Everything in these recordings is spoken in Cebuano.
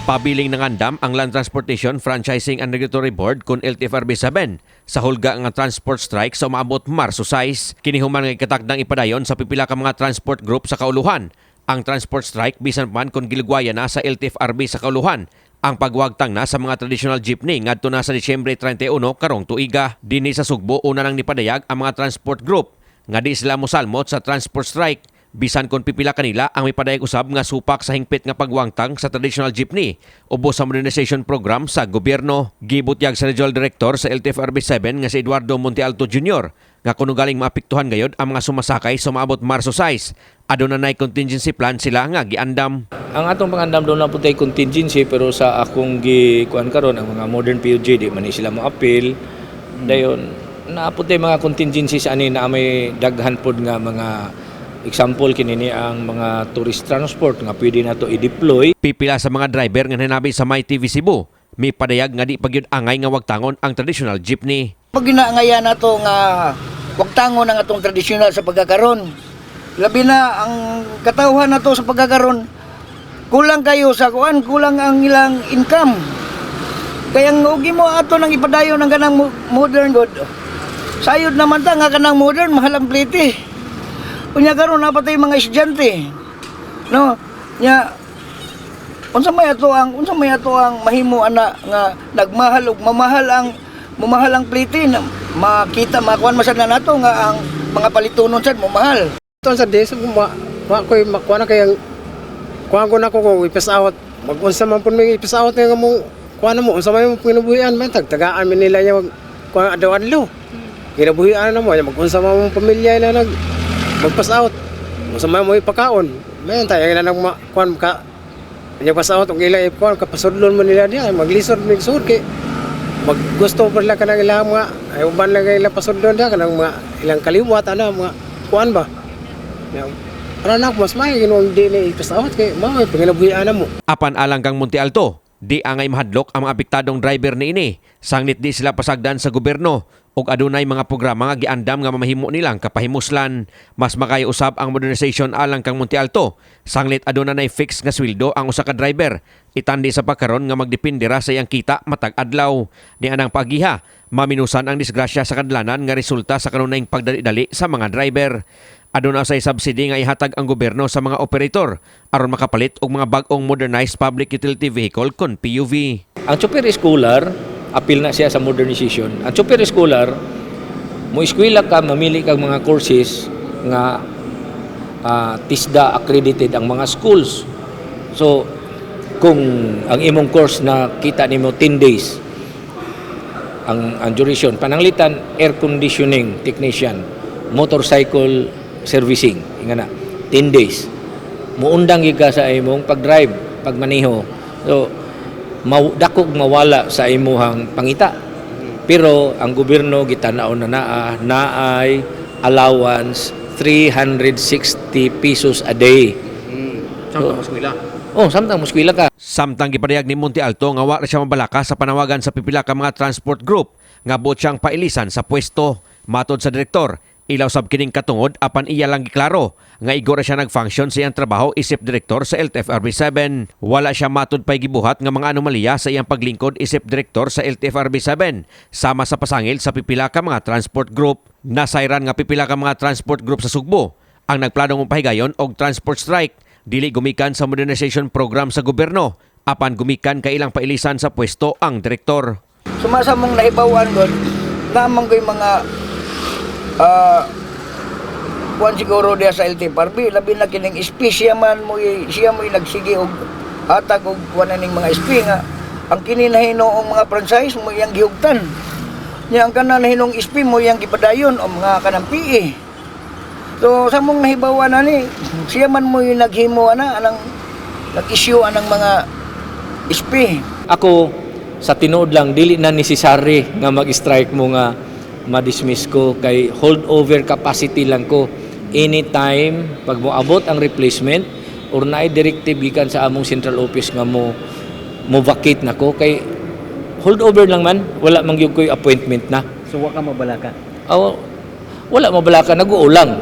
Pabiling nangandam ang Land Transportation Franchising and Regulatory Board kon LTFRB 7 sa hulga nga transport strike sa umaabot Marso 6. Kini human nga ikatakdang ipadayon sa pipila ka mga transport group sa kauluhan ang transport strike, bisan man kon gilugwayan na sa LTFRB sa kauluhan ang pagwagtang na sa mga traditional jeepney ngadto na sa Disyembre 31 karong tuiga. Dinhi sa Sugbo, una nang nipadayag ang mga transport group nga di sila mosalmot sa transport strike, bisan kon pipila kanila ang mipadayag usab nga supak sa hingpit nga pagwangtang sa traditional jeepney ubos sa modernization program sa gobyerno. Gibutyag sa Regional Director sa LTFRB 7 nga si Eduardo Montealto Jr. nga kuno galing maapektuhan gayod ang mga sumasakay sa maabot Marso 6, aduna nay contingency plan sila nga giandam. Ang atong pangandam, doon na po tayo contingency, pero sa akong gi kuan karon, ang mga modern PUJ di man ni sila mo-appeal. Dayon naa po tay mga contingency sa ani na may daghan pod nga mga example, kini ni ang mga tourist transport nga pwede nato i-deploy. Pipila sa mga driver nga hinabi sa My TV Cebu mi padayag nga di pagyud angay nga wagtangon ang traditional jeepney. Pag ginaangaya nato nga wagtangon ang atong tradisyonal sa pagkakaron. Labi na ang katawhan nato sa pagkakaron, kulang kayo sa kuan, kulang ang ilang income. Kaya ang ugi mo ato nang ipadayon ang kanang modern god. Sayod naman ta nga kanang modern mahal ang plite. Unya karon naa pa tay mga estudyante. No? Nya unsa may ato ang mahimo ana nga nagmahal og mamahal ang mumahal ang plite na makita makuan masad na nato nga ang mga palitunon sad momahal. Ito sa des, ma, ma ko'y makuha na kayang kuha ko na ko kung ipas-out. Mag-unsa man po may ipas-out nga mo, kuha na mo, unsa man mo kinabuhian man, tagtagaan mi nila niya, kuha adlaw-adlaw. Kinabuhian na mo, mag-unsa man mo pamilya na nag, magpas out. Unsa man mo ipakaon. Man, tayo na nag kuha ka, nya pass out, ang ila ikuan kapasudlon mo nila diya, maglisod mig sud kay maggusto pa sila kanang ilang mga ay uban lang ilang pasudlon diya kanang mga ilang kaliwat ana mga kuan ba. Ya, para na ako, mas may ginuong di ni ipas out kay mao may panginabuhian mo. Apan alang kang Monte Alto, di angay mahadlok ang mga apektadong driver niini. Sanglit di sila pasagdan sa gobyerno ug adunay mga programa nga giandam nga mamahimo nilang kapahimuslan. Mas makayo usab ang modernization alang kang Monte Alto. Sanglit aduna nay fix nga sweldo ang usa ka driver. Itandi sa pagkaron nga magdepende ra sa iyang kita matag adlaw. Ni anang pagiha, maminusan ang disgrasya sa kadlanan nga resulta sa kanunayng pagdali-dali sa mga driver. Aduna say subsidy nga ihatag ang gobyerno sa mga operator aron makapalit og mga bag-ong modernized public utility vehicle kon PUV. Ang chauffeur scholar, appeal na siya sa modernization. Ang chauffeur scholar, mo eskwela ka, mamili kag mga courses nga TESDA accredited ang mga schools. So, kung ang imong course na kita nimo 10 days ang duration, pananglitan air conditioning technician, motorcycle servicing, inga na 10 days, muundang gyud ka sa imong pag-drive, pagmaneho. So dakog mawala sa imuhang pangita, pero ang gobyerno gitan-aw na naa naay allowance 360 pesos a day. Samtang eskwela. Oh, samtang moskwela ka. Samtang gipadayag ni Monte Alto nga wa ra siya mabalaka sa panawagan sa pipila ka mga transport group nga buot siyang pailisan sa pwesto. Matod sa direktor, ilaw sab kining katungod, apan iya lang giklaro nga igo ra siya nag-function sa iyang trabaho isip direktor sa LTFRB 7. Wala siya matud pay gibuhat nga mga anomalya sa iyang paglingkod isip direktor sa LTFRB 7 sama sa pasangil sa pipila ka mga transport group. Nasayran nga pipila ka mga transport group sa Sugbo ang nagplanong pahigayon og transport strike dili gumikan sa modernization program sa gobyerno, apan gumikan kay ilang pailisan sa pwesto ang direktor. Sumasa mong nahibawan god namang ko'y mga kuan siguro diya sa LTFRB, labi na kining SP, siya man mo siya mo nagsige og hatag og kuan na ning mga SP nga ang kini na hinuong mga franchise mo iyang gihugtan niya, ang kanan na hinuong SP mo iyang gipadayon o mga kanang PE. So sa mong nahibawan na ni siya man mo yung naghimo ana anang nag-issue anang mga SP. Ako sa tinuod lang, dili na necessary nga mag-strike mo nga ma-dismiss ko kay holdover capacity lang ko. Anytime pag moabot ang replacement or naay directive gikan sa among central office nga mo mo vacate na ko kay holdover lang man, wala man gyud ko'y appointment na. So wa ka mabalaka? Aw, wala mabalaka, nag-uol lang.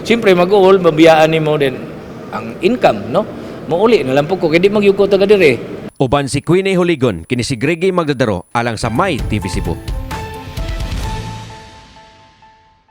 Siyempre mag-uol, mabiyaan nimo din ang income, no? Muuli na lang po ko kay di magyud ko taga dire. Uban si Queenie Holigon, kini si Greggy Magdadaro alang sa My TV Cebu.